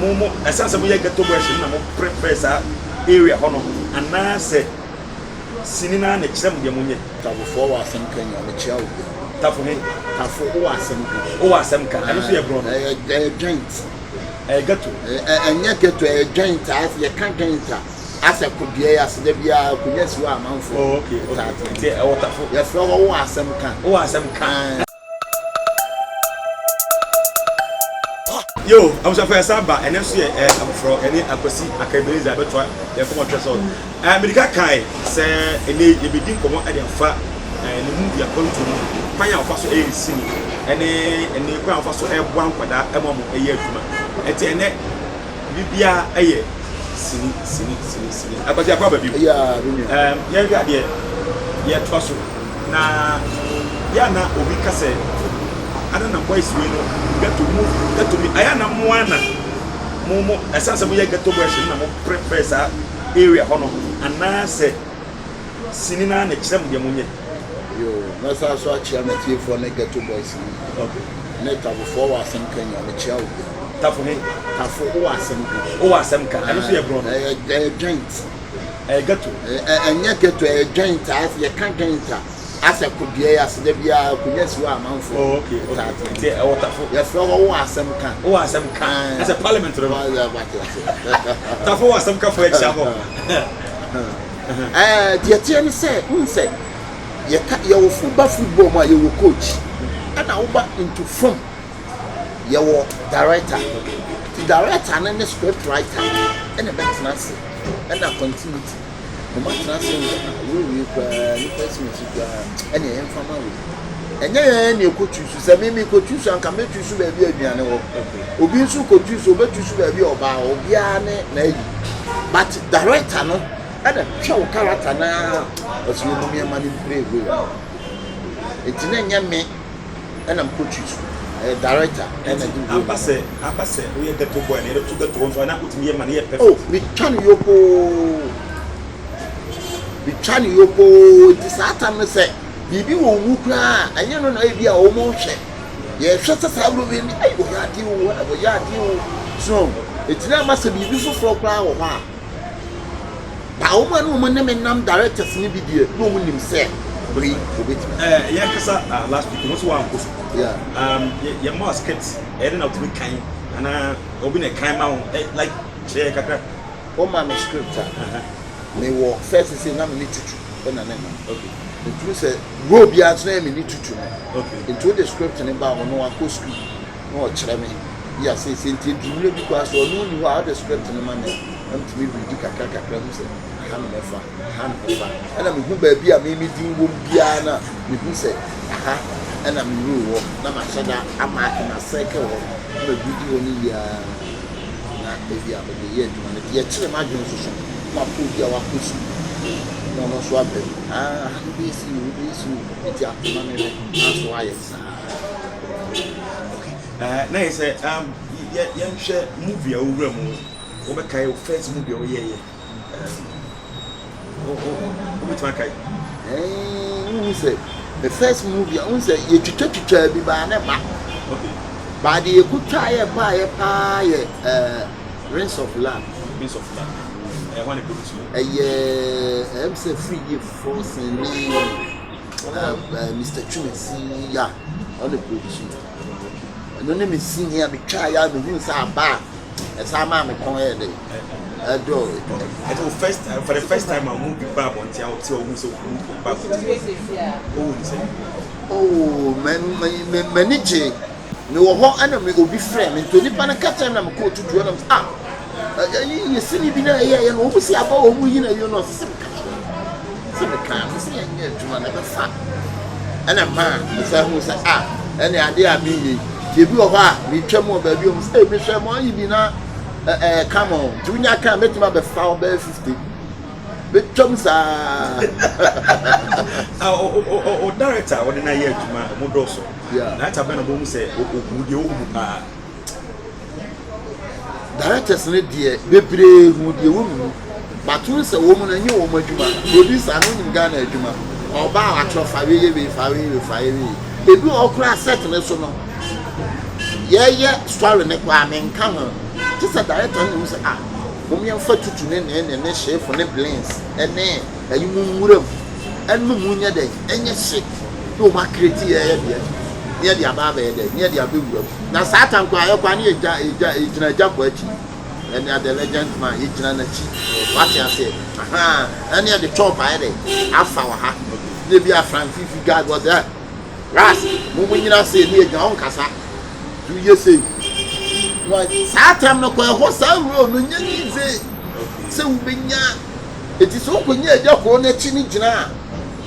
mo mo ɛsan sɛ moyɛ ghetto boys no na mo prepare saa area hɔ no anaasɛ sini no ara na ɛkyerɛ mo deɛ monyɛ? Tafofoɔ wɔ asɛm ka nyinaa mekyia obiara. Tafo he? Tafo wowɔ asɛm ka. Wowɔ asɛm ka, ɛno nso yɛ borɔno. Ɛyɛ ɛyɛ joint. Ɛyɛ ghetto. Ɛnyɛ ghetto, ɛyɛ joint a yɛka joint a asɛ kodua yi ase da biara akonnwa si hɔ a amanfoɔ. Oh okay okay nti ɛwɔ Tafo. Yɛfrɛ hɔ wowɔ asɛm ka. Wowɔ asɛm ka. Yo, abusuafo yɛsan ba ɛnɛ nso yɛ ɛɛ afoforɔ yɛne Akwasi Aka Ebenezer bɛtoa yɛn nkɔmmɔ twɛ so. Ɛɛ mede ka kae sɛ ɛnɛ yi yɛbɛdi nkɔmmɔ ɛde afa ɛɛ ne movie akwantuo mu kwan a ɔfa so ɛyɛ ne sini ɛne ɛne kwan a ɔfa so ɛboa nkwadaa ɛma wɔn ɛyɛ adwuma. Ɛnti ɛnɛ Biribiara yɛ sini sini sini sini. Akwasi akɔ aba bio. Yeah, me nua. Um, yɛnhwɛ adeɛ yɛtoa so na yɛ ana obi ka sɛ ada na boys wei no ghetto mu ghetto mi ayɛ na mo ana mo mo ɛsan sɛ mo yɛ ghetto boys no na mo prepare saa area hɔ no anaasɛ Sini no ara na ɛkyerɛ mo deɛ monyɛ. Yoo, mɛsan so akyea m'atiefoɔ ne Ghetto Boys no nyinaa. Okay. Ne Tafofoɔ wɔ asɛm ka nyinaa, mekyea obiara. Tafo he? Tafo, wowɔ asɛm ka. Wowɔ asɛm ka, ɛno nso yɛ borɔno. Ɛyɛ, ɛyɛ joint. Ɛyɛ ghetto. Ɛnyɛ ghetto, ɛyɛ joint a, yɛka joint a, asɛ kodua yi ase, da biara akonnwa si hɔ a amanfoɔ Oh, okay, okay. taa tena. Nti ɛwɔ Tafo. Yɛfrɛ hɔ wowɔ asɛm ka. Wowɔ asɛm ka, asɛ parliament no no. Tafo wɔ asɛm ka foɔ akyia hɔ. Ɛɛ deɛ ɛteɛ ne sɛ wohu sɛ yɛka yɛwɔ fo ba football mu a yɛwɔ coach ɛna woba into film yɛwɔ director nti director no ne script writer ɛna ɛbɛtena ase ɛna continuity wɔn atena ase wɔn sɛ ah wei wei koraa nipa si wɔn si koraa ɛna yɛn fa ma wei ɛnyɛ yɛn na ɛkɔ tu so sɛ mímí kɔ tu so anka mɛ tu so baabi aduane wɔ obi nso kɔ tu so ɔbɛ tu so baabi ɔbaa obiara ne n'ayi but director no. Ɛna hwɛ wo character no ara ɔsi wɔn mu ma no mpire role nti na ɛnyɛ me ɛna mekɔ choose ɛyɛ director ɛna di role. Aba sɛ aba sɛ woyɛ ghetto boy na yɛde to ghetto hɔ nso ana wotumi yɛ ma no yɛ perfect. Oh metwa no yopoo metwa no yopoo nti saa tam no sɛ biribi wɔ mu koraa ɛnyɛ no na ebi a wɔn hwɛ yɛhwɛ sɛ saa role yi ɛyɛ wɔyɛ adeɛ o wɔyɛ adeɛ o so eti na ama sɛ biribi foforɔ koraa wɔ hɔ a. Ba wɔn a na wɔn ne me nam directors no bi deɛ na wɔn nim sɛ wei obetumi. Ɛɛ yɛn kasa ah last week no so wɔn ankɔ sukuu. Yeah. Um, yɛ yɛ mɔ script ɛyɛ de na otumi kan anaa obi na kan ma wɔn ɛ like kyerɛ yɛ kakra. Wɔn ma me script a. Me wɔ first sɛ na me ne tutu ɛna ne nam. Okay. Ntumi sɛ role biara nso na yɛ me ne tutu no. Okay. Nti o de script ne ba ɔno akɔ sukuu na ɔkyerɛ me. Bi a seesei nti eduru mmerɛ bi koraa sɛ ɔno nni hɔ a ɔde script no ma me a na metumi readi kakra kakra hu sɛ aha na mɛfa, aha na mɛfa. Ɛna mehu baabi a me me din wom biara no a mehu sɛ aha ɛna me role wɔ na mahyɛ da amaake ma circle hɔ na maredi hɔ no yie ara na ebi a mede yɛ adwuma no. Deɛ ɛkyere m'adwene nso so na mapɛ obi a wakɔ sukuu na ɔno nso aba mu. Ah, aha no bɛyɛ sei o, wobɛyɛ sei o, nti atoma me hwɛ nanso ayɛ saa. Okay. Eh, na yɛ sɛ um, yɛ yɛnhwɛ movie a wowura mu wobɛkae wo first movie a woyɛeɛ um, wobɛtumi akae? Wohu sɛ the first movie a wohu sɛ yɛtwitwatwitwaa bi baa ne ba okay. baa deɛ yɛkɔtwaa yɛ baayɛ paa yɛ uh, Rings of Love. Rings of Love. Ɛyɛ hɔ ne produce mu. Ɛyɛ ɛm sɛ free yɛ forcing ne uh, uh, Mr. Twumasi ya ɔne produce. Ɛno ne me sini a metwaeɛ a mehuu sɛ aba a ɛsan maa me kɔn yɛ dɛ ɛdɔɔ adwuma mu. Ɛti wo first time for the first time a movie ba abɔnten a wote a wohu sɛ movie ba abɔnten wohu ne sɛ. Oh, m'ani gye mewɔ hɔ ɛna me obi frɛ me nti onipa no ka kyerɛ me na mekɔɔ tutu ɛna ah yɛ sini bi na ɛyɛ yɛ no wɔn si aba wɔn yi na yɛ no ɔsɛ sɛ meka kyerɛ sɛ meka me sɛ yɛnyɛ adwuma na ɛbɛfa ɛna maa mesan hu sɛ ah ɛne adeɛ a meyɛ yi nti ebi wɔ hɔ a metwa mu wɔ baabi a wɔn sɛ mehwɛ mo ayi bi na ɛɛ come on nti wonya kan mɛtumi abɛfa wo bɛyɛ 50 bɛtwam saa. O director a wɔde no ayɛ adwuma ɔmo dɔɔso director bɛn na ɔmo hu sɛ ohu deɛ ohu mu paa. Directors no deɛ bebree hu deɛ wɔ mu but wohu sɛ wɔn no ɛnyɛ wɔn adwuma producer no wonim Ghana adwuma ɔba a watwerɛ fa wei yɛ wei fa wei yɛ wei fa wei yɛ ebi wɔ hɔ koraa set no so no yɛyɛ story no koraa menka ho. Gye sɛ director no na ehu sɛ ah, mom yɛmfa tutu ne ne ne ne hyefo ne blends ne ayi mu nwura mu ɛno mu nyɛ dɛn ɛnyɛ hye na wɔn akireti yɛ yɛ deɛ ne yɛde aba abɛyɛ dɛn ne yɛde abɛwura mu. Na saa tam koraa yɛkɔ a ne yɛgya yɛgya yɛgyina agya kɔ akyi ɛne a the legend man yɛgyina n'akyi wate aseɛ ahaa ɛne yɛde chop ayɛ dɛn afa wɔ ha ne ebi a Frank Fifi guard wɔ sɛ Ras mo mo nyina sei ne yɛgyina hɔ nkasa to yɛ sei na saa tam no kɔ ɛhɔ saa role no nyɛ ne dze sɛ wobɛnya eti sɛ wokɔnya agya kɔɔ n'akyi no gyina a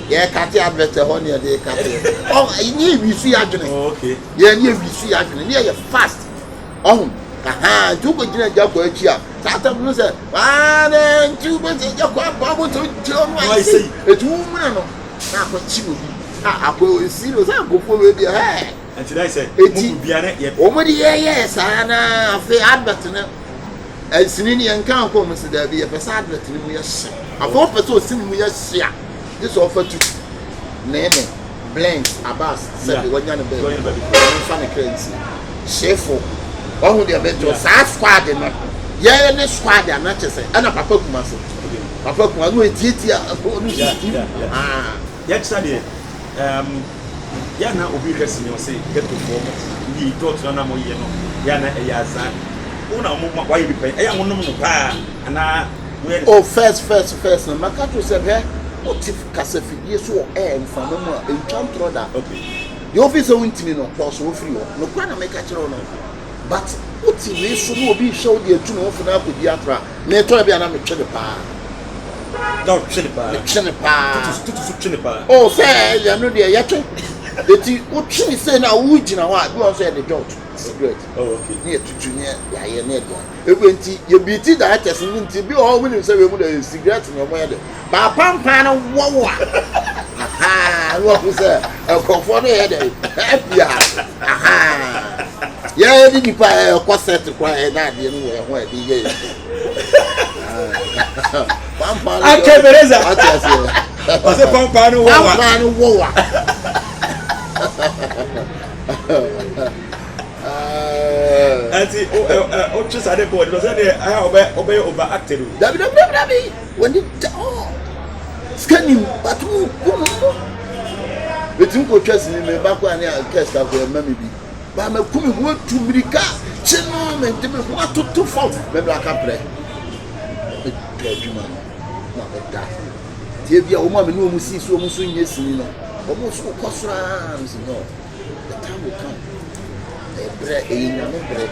yɛkate advert ɛhɔ ne yɛde kate ɔ ne yɛwi so yɛ adwene yɛn ne yɛwi so yɛ adwene ne yɛyɛ fast ɔho ahaa nti wokɔgyina agya kɔ akyi a saa tam no sɛ waana nti wobɛsɛ agya kɔ aba bo sɛ wogyina no ayɛ sei eti womuna no na akɔkye obi a akɔ serious akɔfoɔ wei deɛ hɛɛ Eti wɔn de yɛyɛɛ saa na afei advert no ɛsini no yɛn nka nkɔ wɔn si daabi yɛpɛ sɛ advert no mu yɛ hye afei wɔpɛ sɛ osini mu yɛ hye a gye sɛ ɔfa tu nene blends abas sɛde wɔnya no baabi wɔn nfa ne kra nsi hyefo ɔho deɛ bɛtɔ saa squad no yɛyɛ ne squad a na kyɛ sɛ ɛna papa kuma so papa kuma no etietie ɔno si tv ah yɛkyerɛ deɛ um, Yɛ a na obi hwɛ sini ɔse ghetto foɔ mo wie dot no na mo yɛ no yɛ a na ɛyɛ azaa wo na mo wayɛ bi pɛn ɛyɛ a mo nom no paa anaa mo yɛ ne. Oh first first first no mɛka kyerɛ wo sɛ hwɛ wote kasafidie so wɔ air mframa mu a ɛntwa ntorɔ da Okay. Deɛ wofii sɛ wontumi no pɔɔso wo firi hɔ nokorɛ na meka kyerɛ wo no but wote wei so na obi rehwɛ wo de atu ne ho fo na akɔdi atorɔ a metɔ bi a na metwe no paa. Na ɔtwe no paa. Metwe no paa. Tutu tutu so twe no paa. Oh sɛ yɛn no deɛ yɛtwe. Eti wotwe ne sei na wogyina hɔ a bi wɔn nso yɛde jot cigarette. Oh okay. Ne yɛtutu ne yɛayɛ ne yɛde ayɛ. Nti yɛbiiti directors no nti bi wɔ hɔ wɔn nim sɛ wei mu deɛ cigarette na wɔn yɛ de. Baapampan no wɔwo a ahaa na wɔn sɛ nkurɔfoɔ no yɛ dɛ ɛpia ahaa yɛn de nipa a ɛkɔ sɛt kora yɛ na adeɛ no wɔ ɛho a ɛde yɛ yɛ pampan no akɛ bereza wate aseɛ ɔsɛ pampan no wɔwa pampan no wɔwa ɛnti wotwe saa de kɔ wɔde sɛ deɛ ayɛ ɔbɛ ɔbɛyɛ over acted o dabi dabi dabi dabi W'ani da hɔ. Sika nim but wo ku no no. Metumi kɔ twa sini me ba kɔ a ne kɛ sika kɔ ɛma me bi. Ba ma ku me ho atu mirika kye no me de me ho atoto fam. Me bra ka prɛ. Me pɛ adwuma no na me da. Tie bi a wɔn a me ne wɔn si so wɔn nso nyɛ sini no. Wɔn nso kɔ soro ara me si no. The time will come. Ɛyɛ brɛ ɛyɛ nyame brɛ.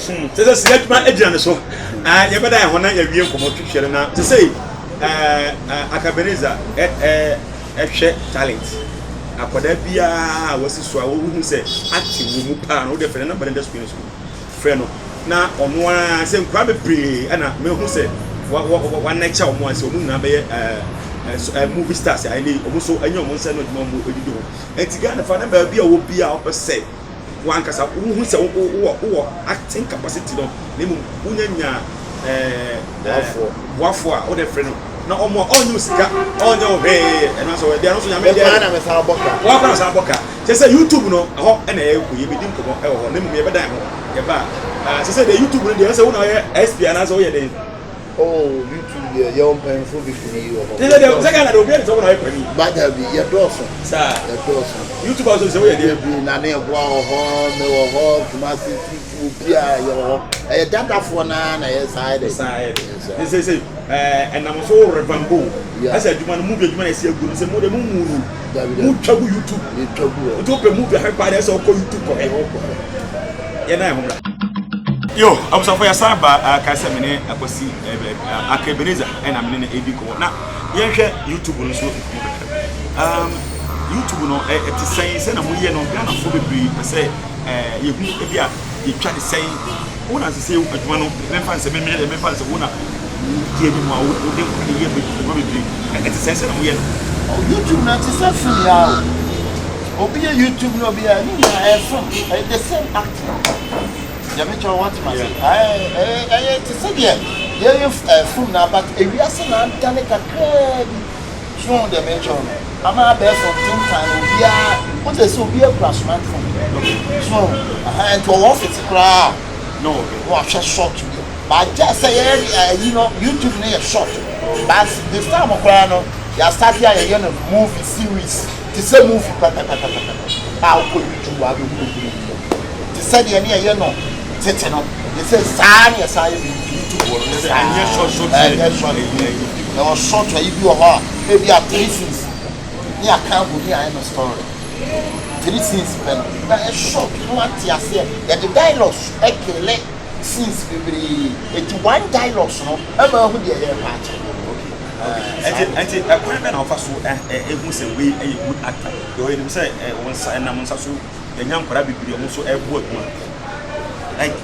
Hmm, sɛ sɛ sika adwuma gyina ne so. Ah, yɛbɛda yɛn ho na yɛawie nkɔmmɔ twitwiɛ no na sɛ sɛ Akabenezer ɛhwɛ talent akwadaa biara a wasi so a wohu sɛ ate wɔ mu paa no wode frɛ no namba no da screen so frɛ no na ɔno ara sɛ nkwadaa bebree ɛna mehu sɛ wanɛkyɛ wɔn a sɛ wɔn nyinaa bɛyɛ movie stars a ɛne wɔn nso ɛnyɛ wɔn nsa no adwuma wɔn adidi ho ɛnti Ghana fa na baabi a wɔ biara wɔpɛ sɛ W'ankasa wohu sɛ wowɔ wowɔ acting capacity no na mmom wonya nya ɛɛ boafoɔ a wode frɛ no na ɔmo a ɔnyɛ wo sika ɔnyɛ wo hwee ɛno nso ɛdeɛ no nso nyame deɛ Mekwan na mesan bɔ ka. Wakwan na san bɔ ka kyerɛ sɛ YouTube no ɛhɔ ɛna yɛkɔ yɛbɛdi nkɔmmɔ ɛwɔ hɔ na mmom yɛbɛdan ho yɛba a sɛ sɛ deɛ YouTube no deɛ ɛsɛ wo na ɔyɛ SP anaasɛ woyɛ den. Oh YouTube deɛ yɛwɔ mpanyinfoɔ bebree wɔ hɔ. Sɛ deɛ sɛ Ghana deɛ obiara de sɛ wɔn na ɔyɛ panin. Ba dabi yɛ dɔɔso. Saa. Yɛ dɔɔso. YouTube aso sɛ woyɛ deɛ. Bebree na ne ɛboa wɔ hɔ me wɔ hɔ Kumasi tutu obiara yɛ wɔ hɔ ɛyɛ dadafoɔ naa na ɛyɛ saa yɛ dɛ. Saa yɛ dɛ. Sɛ sɛ ɛɛ ɛnam so revambo. Ɛsɛ adwuma no movie adwuma na ɛsi agu no sɛ mo de mo mu no. Mo twa gu YouTube. Yɛ twa gu hɔ. Nti wopɛ movie ahwɛ paa deɛ ɛsɛ ɔkɔ YouTube kɔhwɛ. Yɛ nan ho bra. Yo, abusuafo yɛsan ba uh, kae sɛ mene Akwasi uh, Aka Ebenezer ɛna mene no ɛdi nkɔmmɔ na yɛnhwɛ YouTube no nso nkɔmmɔ kakra. Um, YouTube no ɛte sɛn sɛ na moyɛ no Ghanafoɔ bebree pɛ sɛ yɛhu ebi a yɛtwa ne sɛn wo na sɛ adwuma no memfa nsɛ memeyɛ deɛ memfa nsɛ wo na wodi anim a wode nkwa ne yɛ adwuma bebree ɛte sɛn sɛ na moyɛ no. YouTube no ɛte sɛ film ya o obi yɛ YouTube na obi yɛ ne nyinaa ɛyɛ film ɛyɛ the same acting deɛ mekyerɛ wate ma se ɛyɛ te sɛ deɛ yɛyɛ film na but ewiase na adane kakraa bi so wɔn deɛ mekyerɛ no ama abɛɛfo ntentan no obiara wote sɛ obiara kura smartphone so nti ɔwɔ office koraa. Na ɔhwɛ. Na wahwɛ short bi. But gye sɛ yɛyɛ ayi no, YouTube no yɛ short. But this time koraa no, yɛastarte a yɛyɛ no movie series. Te sɛ movie pɛpɛpɛpɛpɛ a wokɔ YouTube a wobɛhu bebree. Te sɛ deɛ ne yɛyɛ no tete no, te sɛ saa ne yɛsan yɛ no YouTube hɔ no. Sɛ ɛnyɛ short short. Ɛnyɛ short. Ɛwɔ short ayi bi wɔ hɔ a, ebi a 3 scenes ne aka agu ne ayɛ no story. 3 scenes pɛ no na ɛ short no, ate aseɛ. Yɛde dialogues ɛkele scenes bebree, eti one dialogues no ɛma ehu deɛ yɛrɛ pa akyerɛ. Ɛnti ɛkwan bɛ na ɔfa so ɛ ɛ ehu sɛ wei ɛyɛ good actor? Deɛ ɔyɛ nim sɛ wɔn nsa ɛnam nsa so yɛnya nkwadaa bebree, ɔmo nso ɛɛbo adwuma. Like,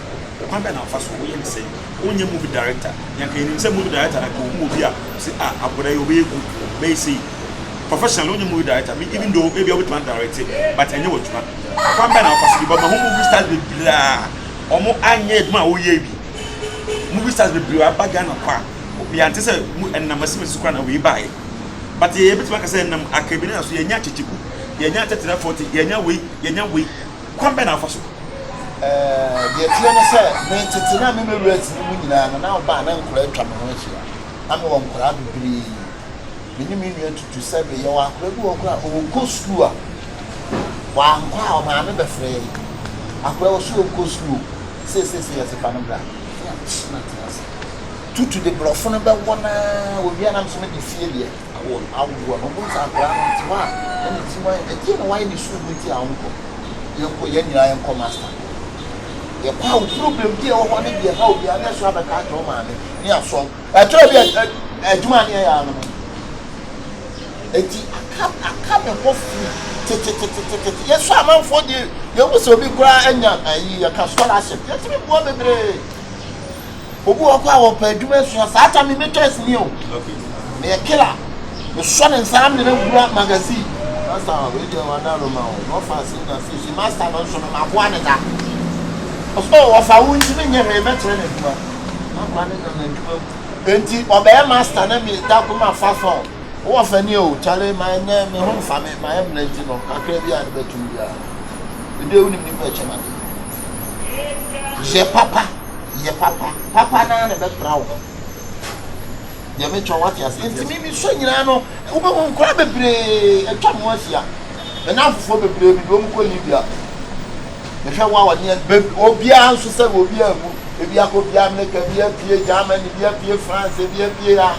kwan bɛ na ɔfa so woyɛ ne sɛ wonyɛ movie director? Yanka yɛnim sɛ movie director na ka ohu obi a sɛ a akwadaa yi ɔbɛyɛ good, bɛyɛ sei professional. Wonyɛ movie director, me even though ebi a wobɛtumi direct, but ɛnyɛ wɔ adwuma. Kwan bɛ na ɔfa so bi ba ma ho? Movie stars bebree a ɔmo anyɛ adwuma a wɔyɛ bi, movie stars bebree aba Ghana kɔ a yɛante sɛ mu ɛnam asimesi kora na wei baeɛ, but yɛ yɛbɛtumi aka sɛ ɛnam akabi na so yɛnya akyekyeku, yɛnya tɛtena fɔte, yɛnya wei, yɛnya wei. Kwan bɛ na afa so? Deɛ teɛ no sɛ me tete na me mewura sini mu nyinaa no, na ɔbaa na nkwadaa atwa me ho ahyia, na mewɔ nkwadaa bebree. Me ne me nua tutu sɛ meyɛwɔ akwadaa bi wɔ koraa, ɔnkɔ sukuu a wankɔ a ɔmaame bɛfrɛ yi akwadaa wɔ so ɔnkɔ sukuu seesiesie, yɛsɛ fa no bra ne atena tena ase. Tutu de borɔfo no bɛwɔ naa owia nam so mede fie deɛ awoɔ no awoɔ no ɔbɛn sɛ akwadaa no te hɔ a ɛne ti mu ayɛ ɛdeɛ na wayɛ ne sukuu mu nti a ɔnkɔ. Yɛnkɔ, yɛn nyinaa yɛnkɔ master. Yɛkɔ a, wo problem bi a ɛwɔ hɔ ne deɛ ha obiara ne ɛso abɛka akyerɛ wo maame ne asɔm ɛtwerɛ bi adwuma ne ɛyɛ ano no. Eti aka me hɔ firi tetetetetete. Yɛsɔ amanfoɔ deɛ, yɛhu sɛ obi koraa anya ayi, yɛka scholarship, yɛtumi boa bebree. Obi wɔ kɔ a wɔpɛ adwuma asua saa ta me metɔ asini o, meyɛ killer, mesɔ ne nsa amene no wura magazine. Master wei deɛ wada no ma o na ɔfa ase na sisi master no nso no maboa ne da ɔsɔ wɔfa wo ntumi nyɛ hwee, mɛkyerɛ no adwuma akora ne nam adwuma mu. Enti ɔbɛyɛ master na mi da ko ma fa phone wowɔ fani o kyale ma ɛnɛ me ho mfa me ma yɛ mmerɛ nti no kakra bi a ne bɛtum biara ebi ewu nim nipa ɛkyɛ ma de yɛ papa, yɛ papa papa naa na ɛbɛpra wo deɛ metwa wate ase. Nti mi so nyinaa no, wobɛhu nkora bebree atwa mo ahyia, me namfofoɔ bebree bi de wɔn kɔ Libya. Mehwɛ wo a wɔne obiara nso sɛ obiara mu ebi akɔ bia Amerika, ebi apue Germany, ebi apue France, ebi apue ha.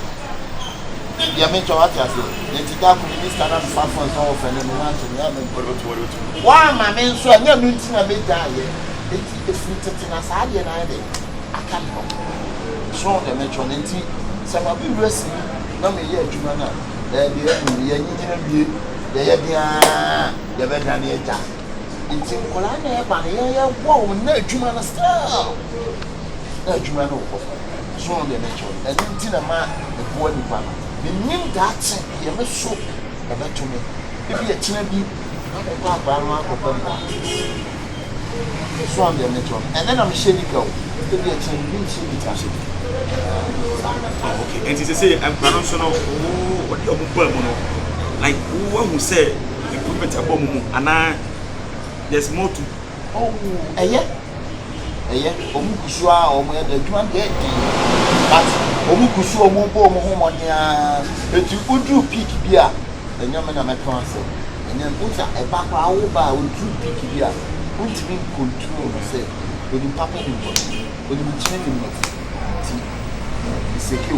Deɛ metwa wate ase. Nti da ko minister na mefa phone sɛ ɔwɔ fɛ ne me ho akyɛ me a me woama me nso ɛnyɛ no nti na megya ayɛ. Nti ɛfiri tete na saa deɛ no ayɛ dɛ aka me hɔ so. Deɛ metwa no nti sɛ ma bi wura sini na meyɛ adwuma no a, ɛɛ deɛ ɛnu yɛnyinyina wie, yɛyɛ deɛ yɛbɛdane agya. Nti nkwadaa na ɛba no, yɛyɛ bɔ wɔn na adwuma no still na adwuma no wɔ hɔ so. Deɛ mekyerɛ no, ɛno nti na ma ɛboa nipa no. Menim daakye deɛ me so ɛbɛto me, ebi ɛkyerɛ bi na mekɔ akwadaa no akɔpɛ mmoa so. Deɛ mekyerɛ no, ɛnɛ na mehyɛ nika o, ebi ɛkyerɛ bi nhyɛ nika. Oh, okay. Nti sɛ nkwadaa no nso no, wo wɔde ɔmo baa mu no, like, wo wahu sɛ improvement abɔ ɔmo mu anaa there's more to? Oh, ɛyɛ ɔmo gu so a ɔmo yɛ adwuma deɛ ɛdi, but ɔmo gu so, ɔmo bɔ ɔmo ho mmɔden ara. Eti woduru peak bi a, ɛnyɛ me na mɛka asɛm, ɛnyɛ nsa ɛba koraa. Awo ba a woduru peak bi a, wontumi ncontrol no sɛ onim papa, nim bɔne, onim nkyene, nim nɔte. Ti eseke o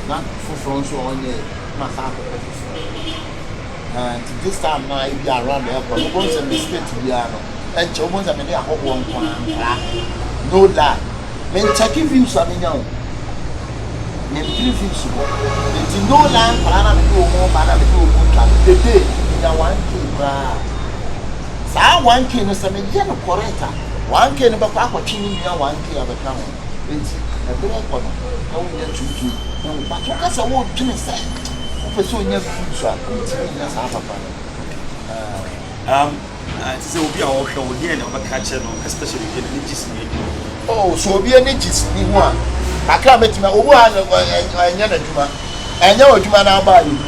na foforɔ nso a ɔnyɛ na saa akɔpɛ foforɔ. Nti this time na ebi around ɛkɔ no, wobɛhu sɛ me state biara no ɛnkyɛ wobɛhu sɛ mede ahɔhoɔ nko ara nkora. No lie, menkyɛke views a menya o, mempere views hɔ. Nti no lie, nkora na mede wɔn ba na mede wɔn twa no dede, menya 1K koraa. Saa 1K no, sɛ meyɛ no correct a, 1K no bɛkɔ akɔtwe ne nua 1K abɛka ho. Nti ɛberɛ kɔ no na wonya 2K na wo, but woka sɛ wodwene sɛ wopɛ sɛ onya views a, wontumi nya saa papa no. Te sɛ obi a ɔhwɛ wo deɛ na ɔbɛka kyerɛ no, especially deɛ n'ani gye sini adwuma? Oh, so obi ani gye sini ho a, kakra mɛtumi a obi a ɛnyɛ n'adwuma, ɛnyɛ w'adwuma na aba a, yɛhu,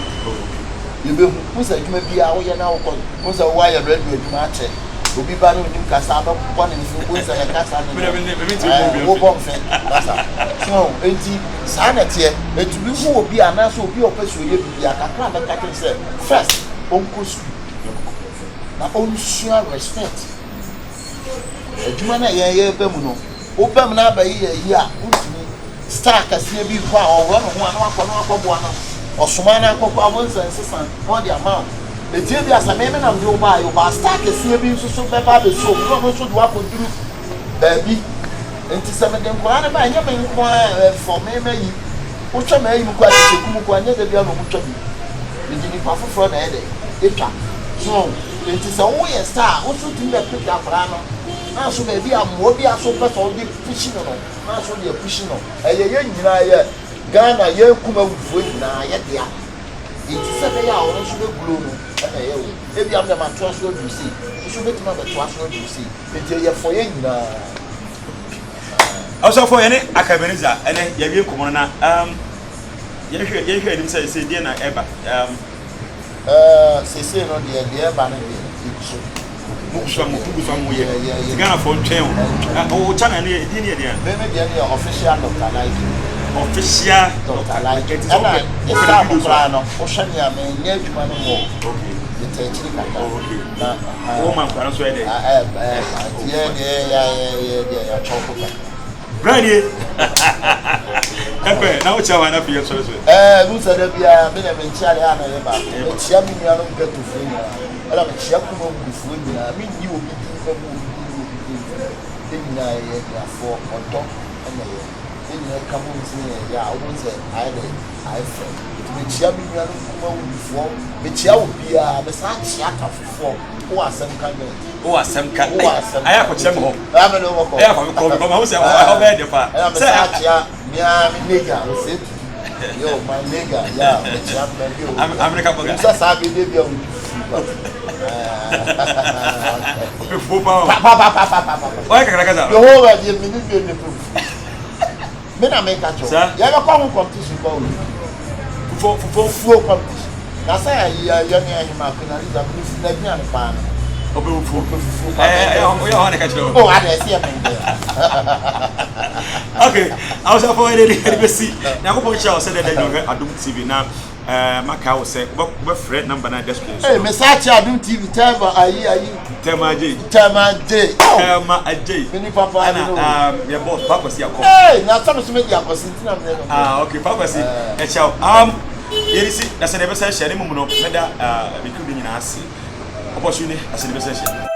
yɛbɛhu. Wo sɛ adwuma biara woyɛ na wokɔ wo sɛ woayɛ radio adwuma akyɛ. Obi ba na onim kasa a, bɛbɔ ne mfe, wobɛhu sɛ ne kasa no deɛ, wobɔ mfe kasa. So enti saa na ɛteɛ. Ɛtumi hu obi anaasɛ obi a ɔpɛ sɛ ɔyɛ biribi a, kakra a mɛka kyerɛ sɛ, first, ɔnkɔ sukuu na ɔnsua respect. Adwuma no a yɛn yɛreba mu no, woba mu na abɛyɛ yɛ yi a, wontumi. Star kɛseɛ bi rekɔ a, ɔworɔ ne ho a na wakɔ na wakɔboa no. Ɔsoma no akɔkɔ a, wobɛhu sɛ nsesa na ɔde ama wo. Enti ebia sɛ me me na mede wo baeɛ o, but star kɛseɛ bi nso so bɛba abɛsɔ mu na ɔno nso de wo akɔduru baabi. Enti sɛ mede nkwadaa no ba a, ɛnyɛ me nko ara ɛfɔ me mayi. Wohwɛ m'ayi mu koraa, kyekyeku mu koraa, ɛnyɛ da biara na wɔtwa bi. Mede nnipa foforɔ na ɛyɛ dɛ, ɛtwa. So woahu? Enti sɛ woyɛ star a, wo nso wotumi bɛpeke akwadaa no, na nso baabi a mmoa bi a nso wopɛ sɛ wode pushi no no, na nso wode apushi no. Ɛyɛ yɛn nyinaa, yɛ Ghana, yɛn Kumawufoɔ nyinaa, yɛ dea. Enti sɛ ɛbɛyɛ a ɔno nso bɛ grow no na ɛyɛ wo. Ebia me deɛ matoa so aduru sei, wo nso wobɛtumi abɛtoa so aduru sei. Enti ɛyɛ for yɛn nyinaa. Abusuafoɔ yɛne Aka Ebenezer ɛnɛ yɛawie nkɔmmɔ no na um, yɛhwɛ yɛhwɛ anim sɛ sɛ deɛ na ɛba um, Ɛɛ seesei no deɛ deɛ ɛba no deɛ egu so. Mugu so a mugu so a mo yɛ. Ti Ghana fo ntwɛn o. O channel no yɛ din yɛ deɛ. Me me deɛ no yɛ official Doctor Lyto. Official Doctor Lyto. Ɛna ɛsaa mo koraa no wohwɛ me a me nyɛ adwuma no mɔ. Okay. Me tɛ akyiri kakra. Oh okay. Na wo ma nkora no so yɛ dɛ. Ɛɛ ɛɛ yɛ deɛ yɛ yɛ deɛ yɛ atwɔn ko kakra. Bra nie. Ɛpɛ na wokyia wɔn afei yɛn sɔre so. Ɛɛ nu sɛ dɛ biara me na me nkyia deɛ a na ɛyɛ baako. Mekyia me nuanom ghettofoɔ nyinaa. Ɛna mekyia Kumawudifoɔ nyinaa. Menyi obi din mma mu obi din obi din mfiri mu. Yɛn nyinaa yɛyɛ anuafoɔ. Ɔdɔ na ɛyɛ. Yɛn nyinaa ka bom sɛ yɛyɛ a wobɛhu sɛ ayɛ dɛ ayɛ fɛ. Nti mekyia me nuanom Kumawudifoɔ. Mekyia obiara. Mesan kyia Atafofoɔ. Wowɔ asɛm ka dɛn? Wowɔ asɛm ka. Wowɔ asɛm ka. Ayɛ akɔkyerɛ me hɔ. Ɛyɛ me ne wo bɛkɔ. Ɛyɛ akɔ me kɔ me kɔ ma ho sɛ ɛhɔ bɛyɛ dɛ paa. Ɛna mesan kyia me ara me nigga Osei Tutu. Yo, my nigga, yeah, mekyia no baabi a ɔwɔ biara. America bɔga. Menim sɛ saa bere de bi a ɔdi fufuo pa. Ɔpɛ fufuo paa o. Pa pa pa pa pa pa pa. Ɔyɛ kakra kasa. Yehowa deɛ me ne deɛ ne pɛ fufuo. Me na meka kyerɛ wo. Saa. Yɛbɛkɔ ho competition kɔ wɔ UK. Fufuo fufuo. Fufuo competition. Na sɛ yɛ yɛ ne ahema Queen Elizabeth ne fu n'aduane paa no. Ɔpɛ fufuo. Ɔpɛ fufuo paa. Ɛɛ ɛyɛ ɔyɛ hɔ na ɛka kyerɛ wo. Oh ada ɛsɛ yɛ mɛndɛ. Okay, awusafo ɛde de ɛde bɛsi. Nyankopɔn nhyira wo sɛ dɛdɛ nyɛ ɔhwɛ Adom TV na ɛɛ maka wo sɛ wobɛfrɛ number na ɛda screen so. Ee mesa akyɛ Adom TV Thelma ayi ayi. Thelma Adjei. Thelma Adjei. Thelma Adjei. Me nipa paa bi no. Ɛna um, yɛ boss Pa Kwasi akɔ. Ee na sɛ me so me di akwasi nti na me no. Ah okay Pa Kwasi ɛkyɛ wo. Yɛde si na sɛ deɛ ɛbɛsɛ hyɛ ne mu no mɛda me crew no nyinaa ase. Ɔbɔ so ni na sɛ deɛ ɛbɛsɛ hyɛ.